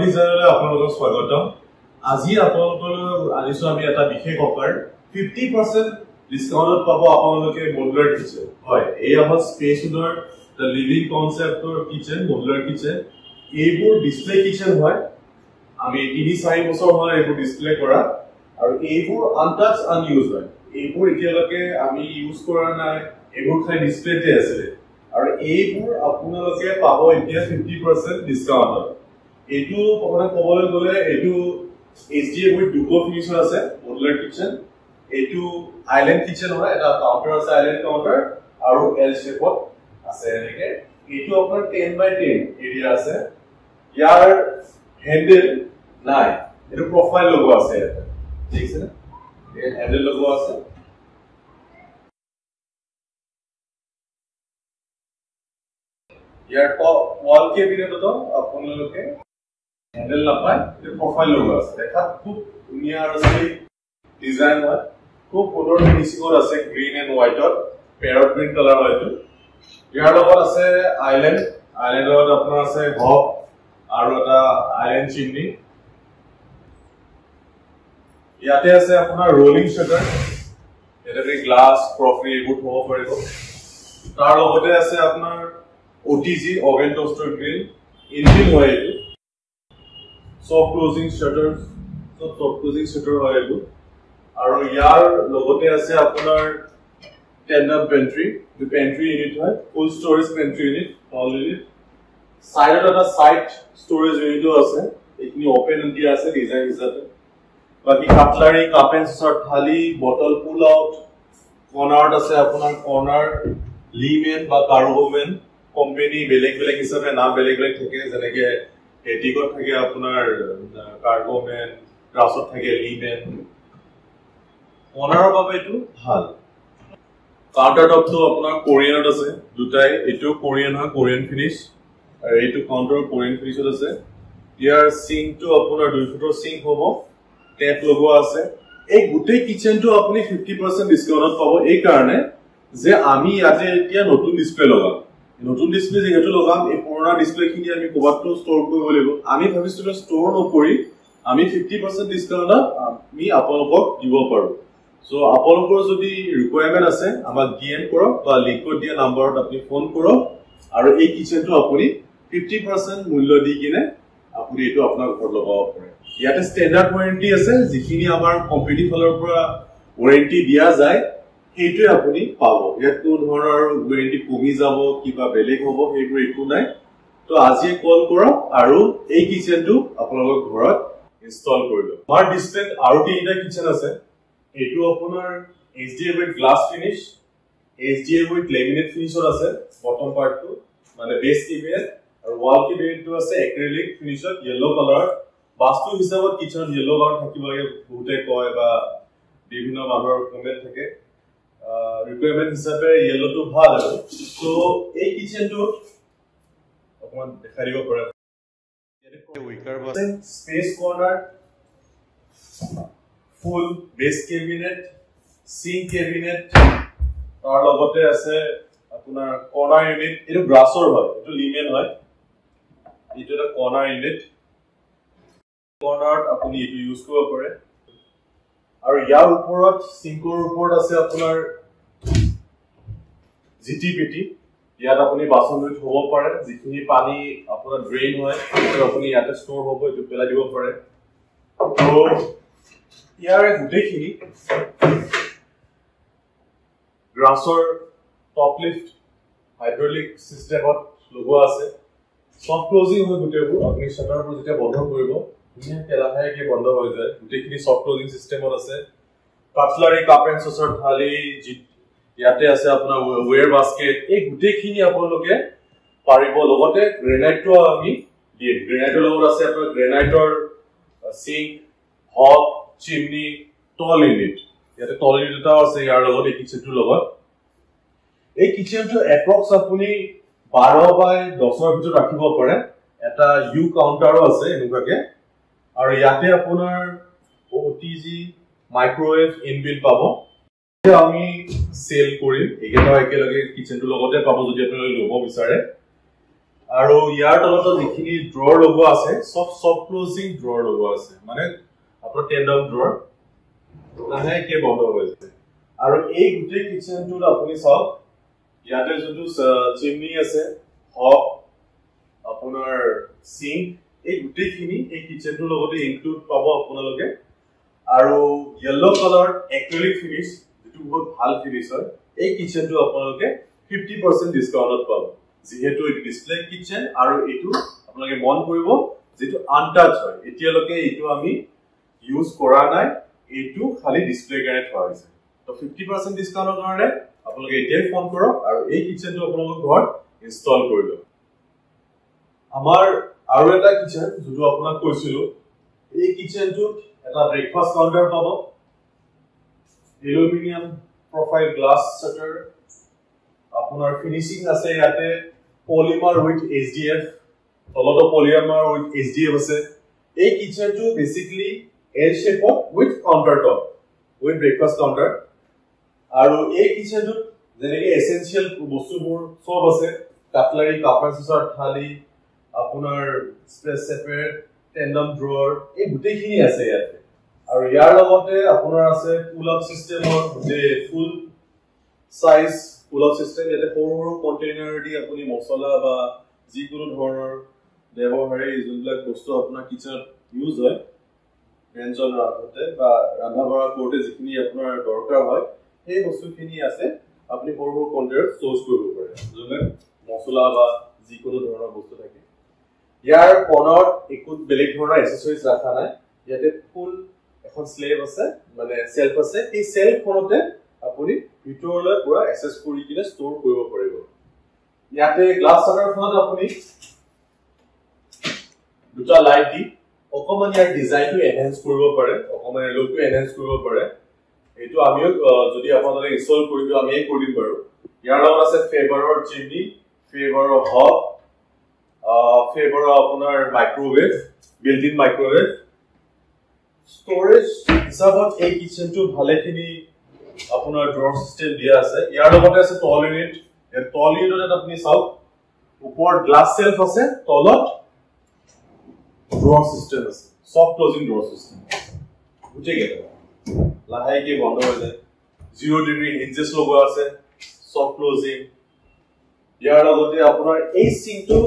ডিজাইনলৈ আপোনালোকক স্বাগতম। আজি আপোনালোকলৈ আনিছো আমি এটা বিশেষ অফাৰ, 50% ডিছকাউণ্টত পাব আপোনালোকে মডুলাৰ কিচেন। হয়, এয়া হ'ল স্পেচউডৰ the living কনচেপ্টৰ কিচেন, মডুলাৰ কিচেন। এইবোৰ ডিছপ্লে কিচেন হয়। আমি 3-4 বছৰ হ'ল এইবোৰ ডিছপ্লে কৰা, আৰু এইবোৰ আনটাচ আনইউজ হয়। এইবোৰ এতিয়ালৈকে আমি ইউজ কৰা নাই, এইবোৰ খালি ডিছপ্লেতে আছিলে। আৰু এইবোৰ আপোনালোকে পাব এতিয়া 50% ডিছকাউণ্টত। এইটো প্ৰথমতে ক'বলৈ গ'লে এইটো H D F with Duco ফিনিচৰ আছে মডুলাৰ কিচেন। এইটো আইলেণ্ড কিচেন হয়, এটা কাউণ্টাৰ আছে, আইলেণ্ড কাউণ্টাৰ, আৰু এল শ্বেপত আছে এনেকে। এইটো আপোনাৰ 10 বাই 10 এৰিয়া আছে। ইয়াৰ হেণ্ডেল নাই, এইটো প্ৰফাইল লগোৱা আছে ইয়াতে, ঠিক আছে নে? হেণ্ডেল লগোৱা আছে। ইয়াৰ ৱাল কেবিনেটতো আপোনালোকে হেণ্ডেল নাপায়, এইটো প্ৰফাইল লগোৱা আছে। দেখাত খুব ধুনীয়া আৰু শ্লিক ডিজাইন হয়, খুব সুন্দৰ ফিনিচিঙত আছে, গ্ৰীণ এণ্ড হোৱাইটত, পেৰট গ্ৰীণ কালাৰ হয় এইটো। ইয়াৰ লগত আছে আইলেণ্ড, আইলেণ্ডত আপোনাৰ আছে হব আৰু এটা আইলেণ্ড চিমনি। ইয়াতে আছে আপোনাৰ ৰলিং শ্বাটাৰ, ইয়াতে আপুনি গ্লাছ, ক্ৰকাৰী এইবোৰ থ'ব পাৰিব। তাৰ লগতে আছে আপোনাৰ OTG, oven toaster grill, inbuilt হয় এইটো। চফ্ট ক্লজিং শ্বাটাৰ, চব চফ্ট ক্লজিং শ্বাটাৰ হয় এইবোৰ। আৰু ইয়াৰ লগতে আছে আপোনাৰ টেণ্ডাম পেণ্ট্ৰি, এইটো পেণ্ট্ৰি ইউনিট হয়, ফুল ষ্টৰেজ পেণ্ট্ৰি ইউনিট, হল ইউনিট। চাইডত এটা চাইড ষ্টৰেজ ইউনিটো আছে, এইখিনি অপেন দিয়া আছে ডিজাইন হিচাপে। বাকী কাটলাৰী, কাপ এণ্ড চচাৰ, থালি, বটল পুল আউট। কৰ্নাৰত আছে আপোনাৰ কৰ্নাৰ লিমেন বা কাৰ্গোমেন কোম্পানী, বেলেগ বেলেগ হিচাপে নাম বেলেগ বেলেগ থাকে। যেনেকে হেটিকত থাকে আপোনাৰ কাৰ্গোমেন, গ্ৰাছত থাকে লিমেন। কৰ্নাৰৰ বাবে এইটো ভাল। কাউণ্টাৰ টপটো আপোনাৰ কোৰিয়ানত আছে দুটাই, এইটো কোৰিয়ান হয়, কোৰিয়ান ফিনিছ, আৰু এইটো কাউণ্টাৰ কোৰিয়ান ফিনিছত আছে। ইয়াৰ চিংকটো আপোনাৰ 2 ফুটৰ চিংক হ'ব, টেপ লগোৱা আছে। এই গোটেই কিচেনটো আপুনি 50% ডিছকাউণ্টত পাব, এই কাৰণে যে আমি ইয়াতে এতিয়া নতুন ডিছপ্লে লগাম। নতুন ডিছপ্লে যিহেতু লগাম, এই পুৰণা ডিছপ্লে খিনি আমি ক'ৰবাততো ষ্ট'ৰ কৰিব লাগিব। আমি ভাবিছিলো ষ্ট'ৰ নকৰি আমি 50% ডিছকাউণ্টত আমি আপোনালোকক দিব পাৰোঁ। চ' আপোনালোকৰ যদি ৰিকুৱাৰমেণ্ট আছে, আমাক ডিএম কৰক বা লিংকত দিয়া নাম্বাৰত আপুনি ফোন কৰক, আৰু এই কিচেনটো আপুনি 50% মূল্য দি কিনে আপুনি এইটো আপোনাৰ ঘৰত লগাব পাৰে। ইয়াতে ষ্টেণ্ডাৰ্ড ৱাৰেণ্টি আছে, যিখিনি আমাৰ কোম্পানীৰ ফালৰ পৰা ৱাৰেণ্টি দিয়া যায় সেইটোৱে আপুনি পাব। ইয়াত কোনো ধৰণৰ ৱাৰেণ্টি কমি যাব, কিবা বেলেগ হ'ব, সেইবোৰ একো নাই। তো আজিয়ে কল কৰক আৰু এই কিচেনটো আপোনালোকৰ ঘৰত ইনষ্টল কৰি লওক। আমাৰ ডিছপ্লেত আৰু তিনিটা কিচেন আছে। এইটো আপোনাৰ HDF with glass finish, HDF with laminate ফিনিছত আছে বটম পাৰ্টটো, মানে বেছ কেবিনেট, আৰু ৱাল কেবিনেটটো আছে এক্ৰেলিক ফিনিছত য়েল্ল' কালাৰত। বাস্তু হিচাপত কিচেনত য়েল্ল' কালাৰ থাকিব লাগে বহুতে কয়, বা বিভিন্ন মানুহৰ কমেণ্ট থাকে। ৰিকুৱাৰমেণ্ট হিচাপে য়েল্ল'টো ভাল। আৰু ত' এই কিচেনটোত অকণমান দেখাই দিব পাৰে, space corner, full base cabinet, sink cabinet, তাৰ লগতে আছে আপোনাৰ কৰ্নাৰ ইউনিট। এইটো গ্ৰাছৰ হয়, এইটো লিমেন হয়। এইটো এটা কৰ্নাৰ ইউনিট, কৰ্নাৰত আপুনি এইটো ইউজ কৰিব পাৰে। আৰু ইয়াৰ ওপৰত, চিংকৰ ওপৰত আছে আপোনাৰ জি টি পি টি। ইয়াত আপুনি বাচন ধুই থ'ব পাৰে। যিখিনি পানী আপোনাৰ ড্ৰেইন হয়, সেইটো আপুনি ইয়াতে ষ্ট'ৰ হ'ব, এইটো পেলাই দিব পাৰে। ত' ইয়াৰে গোটেইখিনি গ্ৰাছৰ টপ লিফ্ট হাইড্ৰলিক চিষ্টেমত লগোৱা আছে। চফ্ট ক্লজিং হয় গোটেইবোৰ। আপুনি শ্বাটাৰবোৰ যেতিয়া বন্ধ কৰিব, ধুনীয়াকে লাহেকে বন্ধ হৈ যায়। গোটেইখিনি চফ্ট ক্লজিং চিষ্টেমত আছে। কাটলাৰী, কাপ এণ্ড চচাৰ, থালি, ইয়াতে আছে আপোনাৰ ৱেৰ বাস্কেট, এই গোটেইখিনি আপোনালোকে পাৰিব। লগতে গ্ৰেনাইটটো আমি দিম। গ্ৰেনাইটৰ লগত আছে আপোনাৰ গ্ৰেনাইটৰ চিংক, হব, চিমনি, টল ইউনিট। ইয়াতে টল ইউনিট এটাও আছে ইয়াৰ লগত, এই কিচেনটোৰ লগত। এই কিচেনটো এপ্ৰক্স আপুনি 12 বাই 10ৰ ভিতৰত ৰাখিব পাৰে। এটা ইউ কাউণ্টাৰো আছে এনেকুৱাকে, আৰু ইয়াতে আপোনাৰ অ' টি জি, মাইক্ৰৱেভ ইনবিল্ট পাব। আমি চেল কৰিম এইকেইটাও একেলগে কিচেনটোৰ লগতে পাব, যদি আপোনালোকে ল'ব বিচাৰে। আৰু ইয়াৰ তলতো যিখিনি ড্ৰৰ লগোৱা আছে চব চফ্ট ক্লজিং ড্ৰৰ লগোৱা আছে, মানে আপোনাৰ টেণ্ডম ড্ৰৰ লাহেকে বন্ধ হৈ যায়। আৰু এই গোটেই কিটচেনটোত আপুনি চাওক, ইয়াতে যোনটো চিমনি আছে, হব, আপোনাৰ চিংক, এই গোটেইখিনি এই কিটচেনটোৰ লগতে ইনক্লুড পাব আপোনালোকে। আৰু য়েল্ল' কালাৰ এক্ৰিলিক ফিনিছ, যিটো বহুত ভাল ফিনিছ হয়, এই কিটচেনটো আপোনালোকে 50% ডিছকাউণ্টত পাব, যিহেতু এইটো ডিছপ্লে কিটচেন। আৰু এইটো আপোনালোকে মন কৰিব, যিটো আনটাচ হয়, এতিয়ালৈকে এইটো আমি ইউজ কৰা নাই, এইটো খালি ডিছপ্লে কাৰণে থোৱা হৈছে। তো 50% ডিছকাউণ্টৰ কাৰণে আপোনালোকে এতিয়াই ফোন কৰক আৰু এই কিটচেনটো আপোনালোকৰ ঘৰত ইনষ্টল কৰি লওক। আমাৰ আৰু এটা কিটচেন যোনটো আপোনাক কৈছিলো, এই কিটচেনটোত এটা ব্ৰেকফাষ্ট কাউণ্টাৰ পাব, এলুমিনিয়াম প্ৰফাইল গ্লাছ ছেটাৰ, আপোনাৰ ফিনিচিং আছে ইয়াতে পলিমাৰ উইথ HDF, তলতো পলিমাৰ উইথ HDF আছে। এই কিটচেনটো বেচিকলি এল শ্বেপত with counter top, with breakfast counter. আৰু এই কিটচেনটোত যেনেকে এচেঞ্চিয়েল বস্তুবোৰ চব আছে, কাটলাৰী, কাপ এণ্ড চচাৰ, থালি, আপোনাৰ ছেপাৰেট টেণ্ডম ড্ৰৱাৰ, এই গোটেইখিনি আছে ইয়াতে। আৰু ইয়াৰ লগতে আপোনাৰ আছে পুল আপ চিষ্টেমৰ গোটেই full size pull up system. ইয়াতে সৰু সৰু কণ্টেইনাৰ দি আপুনি মছলা বা যিকোনো ধৰণৰ ব্যৱহাৰী যোনবিলাক বস্তু আপোনাৰ কিটচেনত ইউজ হয়, ব্যঞ্জন ৰান্ধোতে বা ৰন্ধা বঢ়া কৰোঁতে যিখিনি আপোনাৰ দৰকাৰ হয়, সেই বস্তুখিনি আছে। আপুনি সৰু সৰু কণ্টেইনাৰত ষ্ট'ৰ কৰিব পাৰে, যোনবিলাক মছলা বা যিকোনো ধৰণৰ বস্তু থাকে। ইয়াৰ কৰ্ণাৰত একো বেলেগ ধৰণৰ এচেচৰিজ ৰখা নাই, ইয়াতে ফুল এখন শ্লেব আছে, মানে চেল্ফ আছে। সেই চেল্ফখনতে আপুনি ভিতৰলৈ পুৰা এচেছ কৰি কিনে ষ্ট'ৰ কৰিব পাৰিব। ইয়াতে গ্লাছ চাটাৰখনত আপুনি দুটা লাইট দি অকণমান ইয়াৰ ডিজাইনটো এনহেঞ্চ কৰিব পাৰে, অকণমান ইয়াৰ লুকটো এনহেঞ্চ কৰিব পাৰে। এইটো আমিও যদি আপোনালোকে ইনষ্টল কৰি দিওঁ, আমিয়ে কৰি দিম বাৰু। ইয়াৰ লগত আছে ফেভাৰৰ চিমনি, ফেভাৰৰ হব, ফেভাৰৰ আপোনাৰ microwave, built in microwave. Storage হিচাপত এই কিটচেনটো ভালেখিনি আপোনাৰ ড্ৰৰ চিষ্টেম দিয়া আছে। ইয়াৰ লগতে আছে টল ইউনিট। টল ইউনিটত আপুনি চাওক, ওপৰত গ্লাছ চেল্ফ আছে, তলত ড্ৰৰ চিষ্টেম আছে, চফ্ট ক্লজিং ড্ৰৰ চিষ্টেম, গোটেইকেইটা লাহেকে বন্ধ হৈ যায়। 0 ডিগ্ৰী হিঞ্জেছ লগোৱা আছে, চফ্ট ক্লজিং। ইয়াৰ লগতে আপোনাৰ এই চিংকটো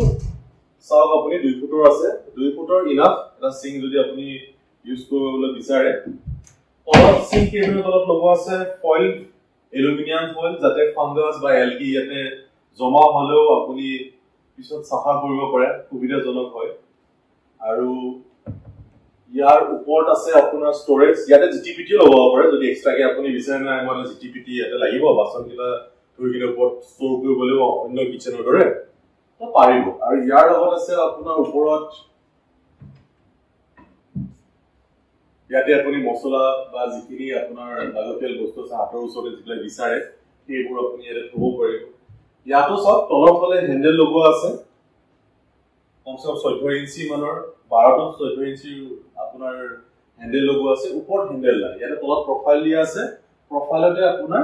চাওক, আপুনি 2 ফুটৰ আছে, 2 ফুটৰ ইনাফ এটা চিংক যদি আপুনি ইউজ কৰিবলৈ বিচাৰে। তলত চিংক কেবিনৰ তলত লগোৱা আছে ফইল, এলুমিনিয়াম ফইল, যাতে ফাংগাছ বা এলগি ইয়াতে জমা হ'লেও আপুনি পিছত চাফা কৰিব পাৰে, সুবিধাজনক হয়। আৰু ইয়াৰ ওপৰত আছে আপোনাৰ ষ্ট'ৰেজ। ইয়াতে GTPT লগাব পাৰে যদি এক্সট্ৰাকে আপুনি বিচাৰে, নাই মই GTPT ইয়াতে লাগিব, বাচনকেইটা ধুই কিনে ওপৰত ষ্ট'ৰ কৰিবলৈও অন্য কিটচেনৰ দৰে তো পাৰিব। আৰু ইয়াৰ লগত আছে আপোনাৰ ওপৰত ইয়াতে আপুনি মছলা বা যিখিনি আপোনাৰ লাগতিয়াল বস্তু আছে হাতৰ ওচৰতে যিবিলাক বিচাৰে, সেইবোৰ আপুনি ইয়াতে থ'ব পাৰিব। ইয়াতো চাওক, তলৰ ফালে হেণ্ডেল লগোৱা আছে, কমচে কম 14 ইঞ্চি মানৰ, 12 টু 14 ইঞ্চি আপোনাৰ হেণ্ডেল লগোৱা আছে। ওপৰত হেণ্ডেল নাই, ইয়াতে তলত প্ৰফাইল দিয়া আছে। প্ৰফাইলতে আপোনাৰ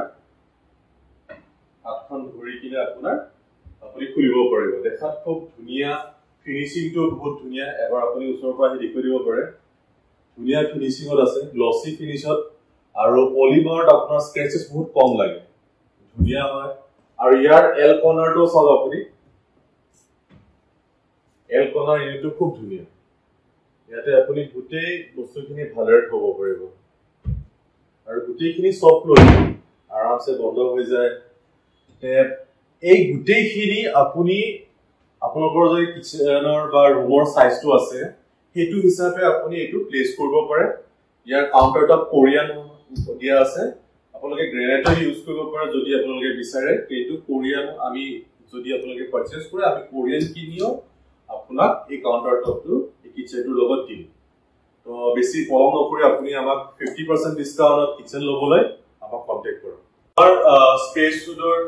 হাতখন ধৰি কিনে আপুনি খুলিব পাৰিব। দেখাত খুব ধুনীয়া, ফিনিচিংটো বহুত ধুনীয়া, এবাৰ আপুনি ওচৰৰ পৰা আহি দেখুৱাই দিব পাৰে। ধুনীয়া ফিনিচিঙত আছে, গ্লছি ফিনিচত, আৰু পলিমাৰত আপোনাৰ স্ক্ৰেচেছ বহুত কম লাগে, ধুনীয়া হয়। আৰু ইয়াৰ এল কৰ্ণাৰটো চাওক আপুনি, এল কৰ্ণাৰ ইউনিটটো খুব ধুনীয়া। ইয়াতে আপুনি গোটেই বস্তুখিনি ভালদৰে থ'ব পাৰিব আৰু গোটেইখিনি চফ্ট ক্লজিং, আৰামছে বন্ধ হৈ যায়। এই গোটেইখিনি আপুনি আপোনালোকৰ যদি কিটচেনৰ বা ৰুমৰ চাইজটো আছে, সেইটো হিচাপে আপুনি এইটো প্লেচ কৰিব পাৰে। ইয়াৰ কাউণ্টাৰ টপ কোৰিয়ান দিয়া আছে, আপোনালোকে গ্ৰেনাইটো ইউজ কৰিব পাৰে যদি আপোনালোকে বিচাৰে। কিন্তু কোৰিয়ান আমি যদি আপোনালোকে পাৰ্চেজ কৰে, আমি কোৰিয়ান কিনিও আপোনাক এই কাউণ্টাৰ টপটো এই কিটচেনটোৰ লগত দিম। তো বেছি পলম নকৰি আপুনি আমাক 50% ডিছকাউণ্টত কিটচেন ল'বলৈ আমাক কণ্টেক্ট কৰক। আমাৰ স্পেচ ফুডৰ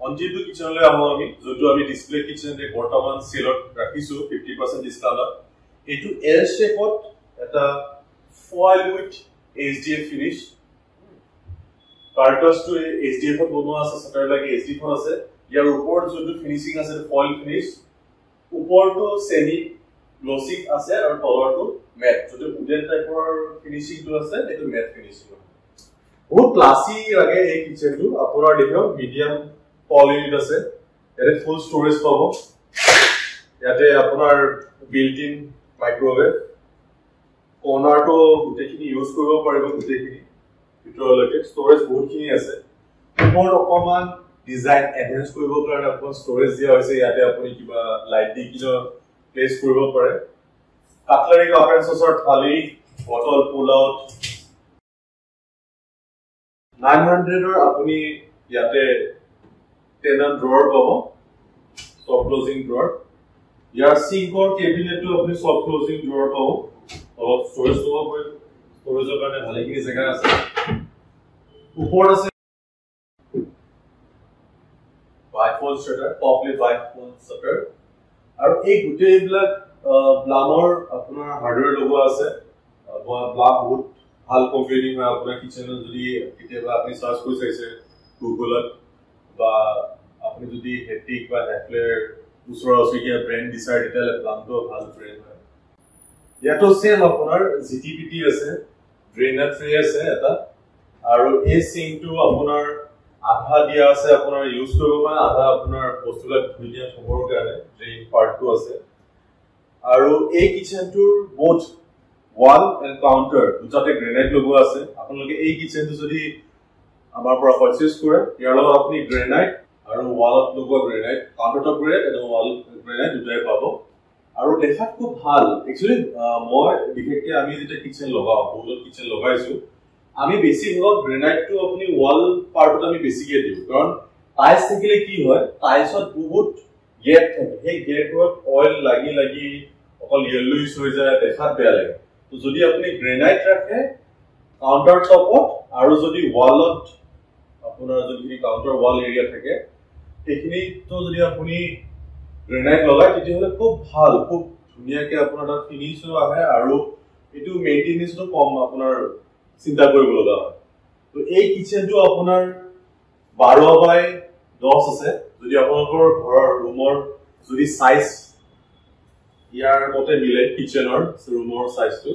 অন্তিমটো কিটচেনলৈ আহোঁ আমি, যোনটো আমি ডিছপ্লে কিটচেন বৰ্তমান চেলত ৰাখিছোঁ 50% ডিছকাউণ্টত। এইটো এল শ্বেপত এটা foil with HDF finish, কাৰ্টাছটো HDFত বনোৱা আছে, চাটাৰবিলাকে এইচ ডিখন আছে। ইয়াৰ ওপৰত যোনটো ফিনিচিং আছে ফইল ফিনিছ। ওপৰটো ছেমি গ্লচি আছে আৰু তলৰটো মেট, যোনটো উডেন টাইপৰ ফিনিচিংটো আছে সেইটো মেট ফিনিচিং হয়। বহুত ক্লাছী লাগে এই কিচেনটো। আপোনাৰ দেখিব মিডিয়াম টল ইউনিট আছে, ইয়াতে ফুল ষ্ট'ৰেজ পাব। ইয়াতে আপোনাৰ বিল্ট ইন মাইক্ৰ'ৱেভ, কৰ্ণাৰটো গোটেইখিনি ইউজ কৰিব পাৰিব, গোটেইখিনি ভিতৰলৈকে ষ্ট'ৰেজ বহুতখিনি আছে। ওপৰত অকণমান ডিজাইন এনহেঞ্চ কৰিবৰ কাৰণে অকণমান ষ্ট'ৰেজ দিয়া হৈছে, ইয়াতে আপুনি কিবা লাইট দি কিনে প্লেচ কৰিব পাৰে। কাটলাৰী কাপ এণ্ড চচৰ থালি, বটল পুল আউট। 900ৰ আপুনি ইয়াতে টেনন ড্ৰয়াৰ পাব, চফ্ট ক্লজিং ড্ৰয়াৰ। ইয়াৰ চিংকৰ কেবিনেটটো আপুনি চফ্ট ক্লজিং ড্ৰয়াৰ পাব, অলপ ষ্ট'ৰেজ ল'ব পাৰিব, ষ্ট'ৰেজৰ কাৰণে ভালেখিনি জেগা আছে। ওপৰত আছে bifold shutter, toply bifold shutter. আৰু এই গোটেইবিলাক ব্লামৰ আপোনাৰ হাৰ্ডৱেৰ লগোৱা আছে। ব্লাম বহুত ভাল কোম্পানী হয়। আপোনাৰ কিচেনত যদি কেতিয়াবা আপুনি চাৰ্চ কৰি চাইছে গুগলত, বা আপুনি যদি হেটিক বা হেফলেৰ ওচৰা ওচৰি কিবা ব্ৰেণ্ড বিচাৰে, তেতিয়াহ'লে ব্লামটো ভাল ব্ৰেণ্ড হয়। ইয়াতো ছেম আপোনাৰ জি টি পি টি আছে, ড্ৰেইনাৰ ট্ৰে আছে এটা। আৰু এই চিংকটো আপোনাৰ আধা দিয়া আছে আপোনাৰ ইউজ কৰিব কাৰণে, আধা আপোনাৰ বস্তুবিলাক ধুই দিয়া থবৰ কাৰণে ড্ৰেইন পাৰ্টটো আছে। আৰু এই কিচেনটোৰ বোথ ৱাল এণ্ড কাউণ্টাৰ দুটাতে গ্ৰেনাইট লগোৱা আছে। আপোনালোকে এই কিচেনটো যদি আমাৰ পৰা পাৰচেজ কৰে, ইয়াৰ লগত আপুনি গ্ৰেনাইট আৰু ৱালত লগোৱা গ্ৰেনাইট, কাউণ্টাৰ টপ গ্ৰেনাইট আৰু ৱাল গ্ৰেনাইট দুটাই পাব। আৰু দেখাত খুব ভাল। একচুৱেলি মই বিশেষকৈ আমি যেতিয়া কিচেন লগাওঁ, বহুতত কিচেন লগাইছোঁ, আমি বেছিভাগত গ্ৰেনাইটটো আপুনি ৱাল পাৰ্টত আমি বেছিকে দিওঁ। কাৰণ টাইলছ থাকিলে কি হয়, টাইলছত বহুত গেপ থাকে, সেই গেপবোৰত অইল লাগি লাগি অকল য়েল্লইছ হৈ যায়, দেখাত বেয়া লাগে। তো যদি আপুনি গ্ৰেনাইট ৰাখে কাউণ্টাৰ টপত, আৰু যদি ৱালত আপোনাৰ যোনখিনি কাউণ্টাৰ ৱাল এৰিয়া থাকে সেইখিনিতো যদি আপুনি গ্ৰেনাইট লগায়, তেতিয়াহ'লে খুব ভাল, খুব ধুনীয়াকে আপোনাৰ তাত ফিনিছো আহে আৰু এইটো মেইনটেনেঞ্চটো কম আপোনাৰ চিন্তা কৰিব লগা হয়। তো এই কিচেনটো আপোনাৰ 12 বাই 10 আছে। যদি আপোনালোকৰ ঘৰৰ ৰুমৰ যদি চাইজ ইয়াৰ মতে মিলে, কিচেনৰ ৰুমৰ চাইজটো,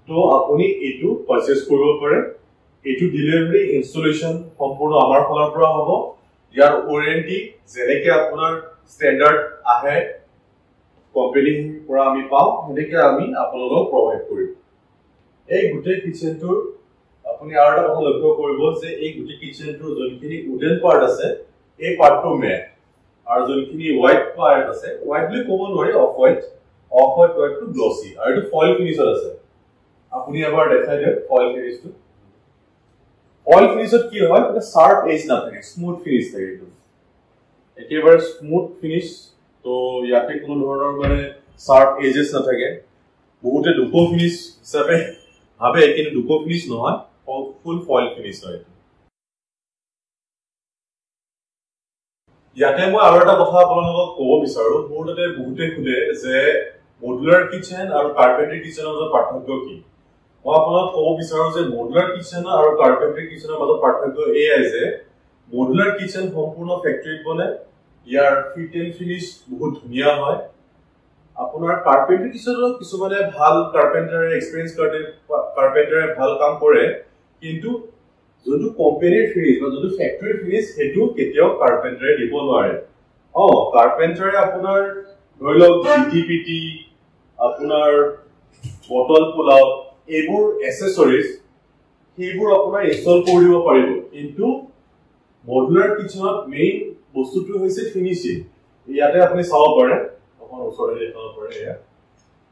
তো আপুনি এইটো পাৰচেজ কৰিব পাৰে। এইটো ডেলিভাৰী ইনষ্টলেশ্যন সম্পূৰ্ণ আমাৰ ফালৰ পৰা হ'ব। ইয়াৰ ৱাৰেণ্টি যেনেকে আপোনাৰ ষ্টেণ্ডাৰ্ড আহে কোম্পানীৰ পৰা আমি পাওঁ, সেনেকে আমি আপোনালোকক প্ৰভাইড কৰিম। এই গোটেই কিচেনটোৰ আপুনি আৰু এটা কথা লক্ষ্য কৰিব যে এই গোটেই কিচেনটোৰ যোনখিনি উডেন পাৰ্ট আছে, এই পাৰ্টটো মেট, আৰু যোনখিনি হোৱাইট পাৰ্ট আছে, হোৱাইট বুলি ক'ব নোৱাৰি, অফ হোৱাইট, অফ হোৱাইট পাৰ্টটো গ্লচি, আৰু এইটো ফইল ফিনিচত আছে। আপুনি এবাৰ দেখাই দিয়ক ফইল ফিনিচটো। ফইল ফিনিচত কি হয়, শ্বাৰ্প এজ নাথাকে, স্মুথ ফিনিচ থাকে, এইটো একেবাৰে স্মুথ ফিনিচ। তো ইয়াতে কোনো ধৰণৰ মানে শ্বাৰ্প এজেছ নাথাকে। বহুতে ডুকো ফিনিচ হিচাপে ভাবে, কিন্তু ডুকো ফিনিচ নহয়, ফুল ফইল ফিনিচ হয় এইটো। ইয়াতে মই আৰু এটা কথা আপোনালোকক ক'ব বিচাৰো। মোৰ তাতে বহুতে সোধে যে মডুলাৰ কিচেন আৰু কাৰ্পেণ্ট্ৰি কিচেনৰ মাজত পাৰ্থক্য কি। মই আপোনাক ক'ব বিচাৰো যে মডুলাৰ কিচেন আৰু কাৰ্পেণ্ট্ৰি কিচেনৰ মাজত পাৰ্থক্য এয়াই যে মডুলাৰ কিচেন সম্পূৰ্ণ ফেক্টৰীত বনে, ইয়াৰ ফিট এণ্ড ফিনিচ বহুত ধুনীয়া হয়। আপোনাৰ কাৰ্পেণ্ট্ৰি কিচেনত কিছুমানে ভাল কাৰ্পেণ্টাৰে, এক্সপিৰিয়েঞ্চ কাৰ্পেণ্টাৰে ভাল কাম কৰে, কিন্তু যোনটো কোম্পানীৰ ফিনিচ বা যোনটো ফেক্টৰীৰ ফিনিচ, সেইটো কেতিয়াও কাৰ্পেণ্টাৰে দিব নোৱাৰে। কাৰ্পেণ্টাৰে আপোনাৰ ধৰি লওক জি টি পি টি, আপোনাৰ বটল পোলাও, এইবোৰ এচেচৰিজ, সেইবোৰ আপোনাৰ ইনষ্টল কৰি দিব পাৰিব। কিন্তু মডুলাৰ কিচেনত মেইন বস্তুটো হৈছে ফিনিচিং। ইয়াতে আপুনি চাব পাৰে, অকণ ওচৰতে দেখাব পাৰে, এয়া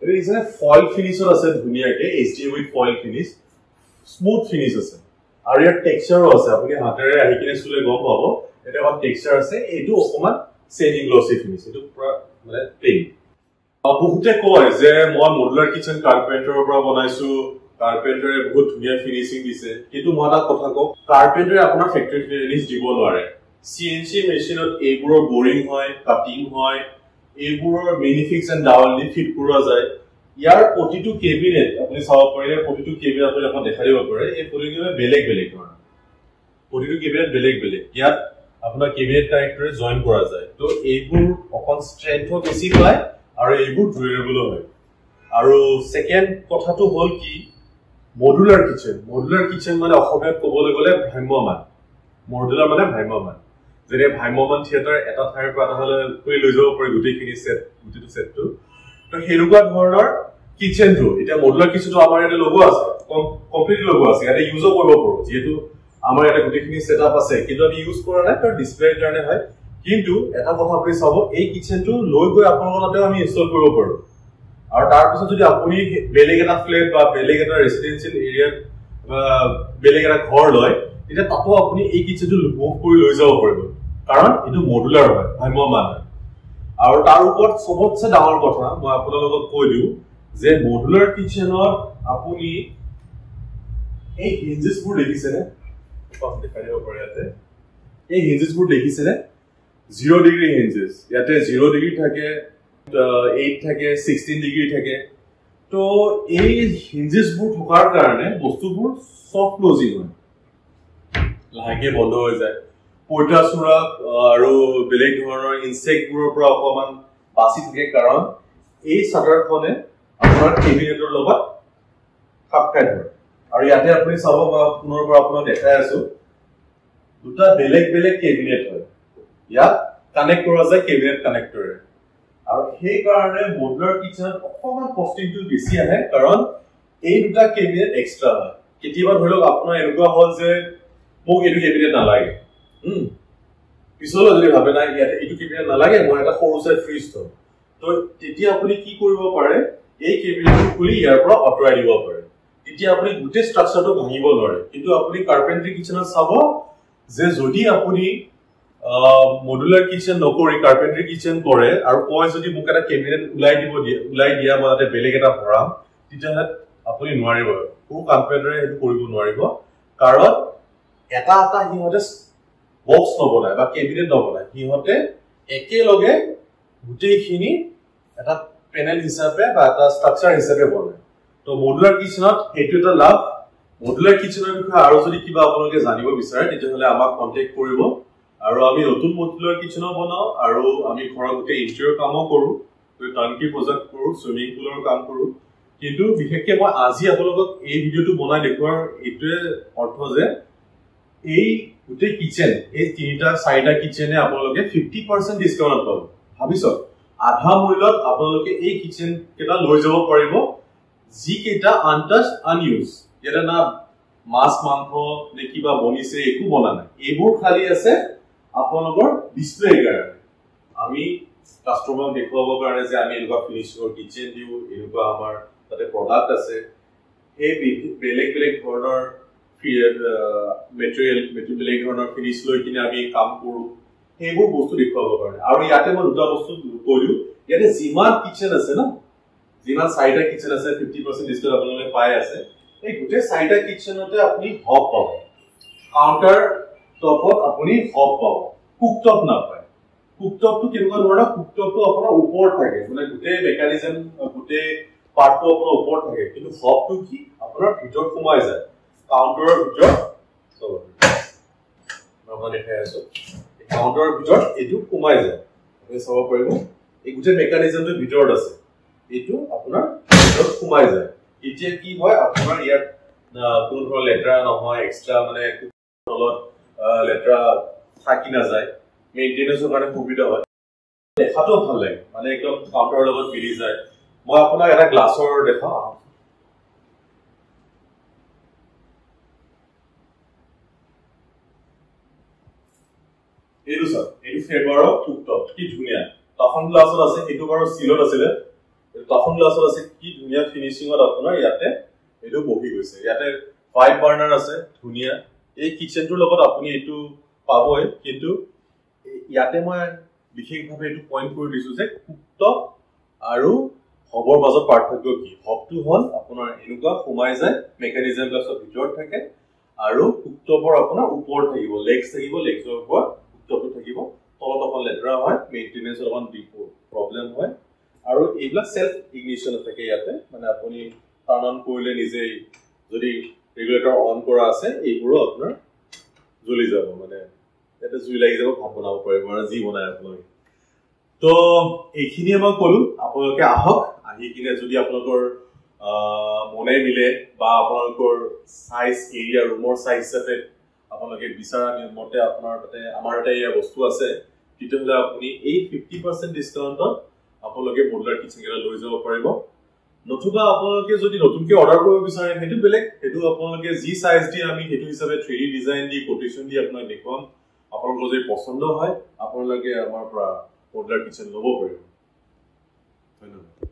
এইটো দেখিছেনে, ফইল ফিনিচত আছে ধুনীয়াকে, HDF with foil finish, smooth finish আছে। আৰু ইয়াৰ টেক্সাৰো আছে, আপুনি হাতেৰে আহি কিনে চুলে গম পাব এটা অকণ টেক্সাৰ আছে। এইটো অকণমান ছেমি গ্লচি ফিনিচ, এইটো পুৰা মানে প্লেইন। বহুতে কয় যে মই মডুলাৰ কিচেন কাৰ্পেণ্টাৰৰ পৰা বনাইছো, কাৰ্পেণ্টাৰে বহুত ধুনীয়া ফিনিচিং দিছে। কিন্তু মই এটা কথা কওঁ, কাৰ্পেণ্টাৰে আপোনাৰ ফেক্টৰী ফিনিচ দিব নোৱাৰে। চি এন চি মেচিনত এইবোৰৰ বৰিং হয়, কাটিং হয়, এইবোৰৰ মিনিফিক্স এণ্ড ডাৱল দি ফিট কৰোৱা যায়। ইয়াৰ প্ৰতিটো কেবিনেট আপুনি চাব পাৰে, ইয়াৰ প্ৰতিটো কেবিনেট আপুনি এখন দেখাই দিব পাৰে। এই প্ৰতিটো কেবিনেট বেলেগ বেলেগ ধৰণৰ, প্ৰতিটো কেবিনেট বেলেগ বেলেগ। ইয়াত আপোনাৰ কেবিনেট কানেক্টৰে জইন কৰা যায়, ত' এইবোৰ অকণ ষ্ট্ৰেংথো বেছি পায়। আৰু এইবোৰ ডুৰেবলো হয়। আৰু ছেকেণ্ড কথাটো হ'ল কি, মডুলাৰ কিচেন। মডুলাৰ কিচেন মানে অসমীয়াত ক'বলৈ গ'লে ভ্ৰাম্যমান। মডুলাৰ মানে ভ্ৰাম্যমান, যেনে ভ্ৰাম্যমান থিয়েটাৰ এটা ঠাইৰ পৰা এটা ঠাইলৈ খুলি লৈ যাব পাৰি গোটেইখিনি ছেট, গোটেইটো ছেটটো। তো সেনেকুৱা ধৰণৰ কিচেনটো এতিয়া মডুলাৰ কিচেনটো আমাৰ ইয়াতে লগোৱা আছে, কমপ্লিটলি লগোৱা আছে, ইয়াতে ইউজো কৰিব পাৰোঁ, যিহেতু আমাৰ ইয়াতে গোটেইখিনি ছেট আপ আছে, কিন্তু আমি ইউজ কৰা নাই কাৰণ ডিছপ্লেৰ কাৰণে হয়। কিন্তু এটা কথা আপুনি চাব, এই কিচেনটো লৈ গৈ আপোনালোকৰ তাতেও আমি ইনষ্টল কৰিব পাৰোঁ। আৰু তাৰপিছত যদি আপুনি বেলেগ এটা ফ্লেট বা বেলেগ এটা ৰেচিডেঞ্চিয়েল এৰিয়াত বা বেলেগ এটা ঘৰ লয়, তেতিয়া তাতো আপুনি এই কিচেনটো মুভ কৰি লৈ যাব পাৰিব, কাৰণ এইটো মডুলাৰ হয়, ভ্ৰাম্যমান হয়। আৰু তাৰ ওপৰত চবতছে ডাঙৰ কথা মই আপোনালোকক কৈ দিওঁ যে মডুলাৰ কিচেনত আপুনি এই হিঞ্জেছবোৰ দেখিছেনে? দেখাই দিব পাৰে ইয়াতে। এই হিঞ্জেছবোৰ দেখিছেনে? 0 ডিগ্ৰী হিঞ্জেছ, ইয়াতে 0 ডিগ্ৰী থাকে, 8 থাকে, 16 ডিগ্ৰী থাকে। তো এই হিঞ্জেছবোৰ থকাৰ কাৰণে বস্তুবোৰ চফ্ট ক্লজিং হয়, লাহেকে বন্ধ হৈ যায়। পঁইতাচোৰা আৰু বেলেগ ধৰণৰ ইনচেক্টবোৰৰ পৰা অকণমান বাচি থাকে, কাৰণ এই চাটাৰখনে আপোনাৰ কেবিনেটৰ লগত খাপ খাই ধৰে। আৰু ইয়াতে আপুনি চাব, মই পুনৰ পৰা আপোনাক দেখাই আছো, দুটা বেলেগ বেলেগ কেবিনেট হয়, ইয়াত কানেক্ট কৰা যায় কেবিনেট কানেক্টৰে। আৰু সেইকাৰণে মডুলাৰ কিচেনত অকণমান কষ্টিংটো বেছি আহে, কাৰণ এই দুটা কেবিনেট এক্সট্ৰা হয়। কেতিয়াবা ধৰি লওক আপোনাৰ এনেকুৱা হ'ল যে মোক এইটো কেবিনেট নালাগে, পিছলৈ যদি ভাবে নাই ইয়াতে এইটো কেবিনেট নালাগে, মই এটা সৰু চাই ফ্ৰিজ থম, তো তেতিয়া আপুনি কি কৰিব পাৰে, এই কেবিনেটটো খুলি ইয়াৰ পৰা আঁতৰাই দিব পাৰে। তেতিয়া আপুনি গোটেই ষ্ট্ৰাকচাৰটো ভাঙিব নোৱাৰে। কিন্তু আপুনি কাৰ্পেণ্ট্ৰি কিচেনত চাব যে যদি আপুনি মডুলাৰ কিচেন নকৰি কাৰ্পেণ্ট্ৰি কিচেন কৰে আৰু কয় যদি মোক এটা কেবিনেট ওলাই দিব দিয়ে, ওলাই দিয়া মই তাতে বেলেগ এটা ভৰাম, তেতিয়াহ'লে আপুনি নোৱাৰিব, কোনো কাৰ্পেণ্টাৰে সেইটো কৰিব নোৱাৰিব, কাৰণ এটা এটা সিহঁতে বক্স নবনায় বা কেবিনেট নবনায়, সিহঁতে একেলগে গোটেইখিনি এটা পেনেল হিচাপে বা এটা ষ্ট্ৰাকচাৰ হিচাপে বনায়। তো মডুলাৰ কিচেনত সেইটো এটা লাভ। মডুলাৰ কিচেনৰ বিষয়ে আৰু যদি কিবা আপোনালোকে জানিব বিচাৰে তেতিয়াহ'লে আমাক কণ্টেক্ট কৰিব। আৰু আমি নতুন মডুলাৰ কিচেনো বনাওঁ আৰু আমি ঘৰৰ গোটেই ইণ্টেৰিয়ৰ কামো কৰোঁ, টাৰ্ণকি প্ৰজেক্ট কৰোঁ, চুইমিং পুলৰ কাম কৰোঁ। কিন্তু বিশেষকৈ মই আজি আপোনালোকক এই ভিডিঅ'টো বনাই দেখুওৱাৰ এইটোৱে অৰ্থ যে এই গোটেই কিচেন, এই তিনিটা চাৰিটা কিচেনে আপোনালোকে 50% ডিছকাউণ্টত পাব। ভাবি চাওক, আধা মূল্যত আপোনালোকে এই কিচেন কেইটা লৈ যাব পাৰিব, যিকেইটা আনটাচ আনইউজ, ইয়াতে না মাছ মাংস নে কিবা বনিছে একো বনা নাই, এইবোৰ খালী আছে আপোনালোকৰ ডিছপ্লেৰ কাৰণে। আমি কাষ্টমাৰক দেখুৱাবৰ কাৰণে যে আমি এনেকুৱা ফিনিচিঙৰ কিচেন দিওঁ, এনেকুৱা আমাৰ তাতে প্ৰডাক্ট আছে, সেই বেলেগ বেলেগ ধৰণৰ মেটেৰিয়েল, বেলেগ ধৰণৰ ফিনিচ লৈ কিনে আমি কাম কৰোঁ, সেইবোৰ বস্তু দেখুৱাবৰ কাৰণে। আৰু ইয়াতে মই দুটা বস্তু কৈ দিওঁ, ইয়াতে যিমান কিচেন আছে ন, যিমান চাৰিটা কিচেন আছে 50% ডিছকাউণ্ট আপোনালোকে পাই আছে, এই গোটেই চাৰিটা কিচেনতে আপুনি হব পাব। কাউণ্টাৰ টপত আপুনি হব পাব, কুকটপ নাপায়। কুকটপটো কেনেকুৱা ধৰণৰ, কুকটপটো আপোনাৰ ওপৰত থাকে, মানে গোটেই মেকানিজম গোটেই পাৰ্টটো আপোনাৰ ওপৰত থাকে, কিন্তু হবটো কি আপোনাৰ ভিতৰত সোমাই যায়, কাউণ্টাৰৰ ভিতৰত। মই দেখাই আছো, কাউণ্টাৰৰ ভিতৰত এইটো সোমাই যায়, আপুনি চাব পাৰিব এই গোটেই মেকানিজমটো ভিতৰত আছে, এইটো আপোনাৰ ভিতৰত সোমাই যায়। এতিয়া কি হয়, আপোনাৰ ইয়াত কোনো ধৰণৰ লেতেৰা নহয়, এক্সট্ৰা মানে তলত লেতেৰা থাকি নাযায়, মেইনটেনেঞ্চৰ কাৰণে সুবিধা হয়, দেখাটো ভাল লাগে, মানে একদম কাউণ্টাৰৰ লগত মিলি যায়। মই আপোনাক এটা গ্লাছৰ দেখাওঁ। এইটো চাওক, এইটো ফেবাৰৰ কুকটপ, কি ধুনীয়া টাফন গ্লাছত আছে, সেইটো বাৰু ষ্টীলত আছিলে, টাফন গ্লাছত আছে, কি ধুনীয়া ফিনিচিঙত আপোনাৰ ইয়াতে এইটো বহি গৈছে। ইয়াতে 5 বাৰ্ণাৰ আছে, ধুনীয়া। এই কিচেনটোৰ লগত আপুনি এইটো পাবই, কিন্তু ইয়াতে মই বিশেষভাৱে এইটো পইণ্ট কৰি দিছো যে কুকটপ আৰু হবৰ মাজত পাৰ্থক্য কি। হবটো হ'ল আপোনাৰ এনেকুৱা সোমাই যায়, মেকানিজম গ্লাছৰ ভিতৰত থাকে, আৰু কুকটপৰ আপোনাৰ ওপৰত থাকিব, লেগছ থাকিব, লেগছৰ ওপৰত কুকটপটো থাকিব, তলত অকণ লেতেৰা হয়, মেইনটেনেঞ্চত অকণ প্ৰব্লেম হয়। আৰু এইবিলাক চেল্ফ ইগনিশ্যন থাকে ইয়াতে, মানে আপুনি টাৰ্ণ অন কৰিলে নিজেই যদি ৰেগুলেটৰ অন কৰা আছে এইবোৰো আপোনাৰ জ্বলি যাব, মানে ইয়াতে জুই লাগি যাব, ভাত বনাব পাৰিব আৰু যি বনায় আপোনালোকে। তো এইখিনিয়ে মই ক'লো, আপোনালোকে আহক, আহি কিনে যদি আপোনালোকৰ মনে মিলে বা আপোনালোকৰ চাইজ এৰিয়া ৰুমৰ চাইজ হিচাপে আপোনালোকে বিচৰা মতে আপোনাৰ তাতে আমাৰ তাতে এয়া বস্তু আছে, তেতিয়াহ'লে আপুনি এই 50% ডিছকাউণ্টত আপোনালোকে মডুলাৰ কিচেন কেইটা লৈ যাব পাৰিব। নতুবা আপোনালোকে যদি নতুনকে অৰ্ডাৰ কৰিব বিচাৰে সেইটো বেলেগ, সেইটো আপোনালোকে যি চাইজ দিয়ে আমি সেইটো হিচাপে 3D design দি কোটেশ্যন দি আপোনাক দেখুৱাম। আপোনালোকৰ যদি পচন্দ হয় আপোনালোকে আমাৰ পৰা মডুলাৰ কিচেন ল'ব পাৰিব। ধন্যবাদ।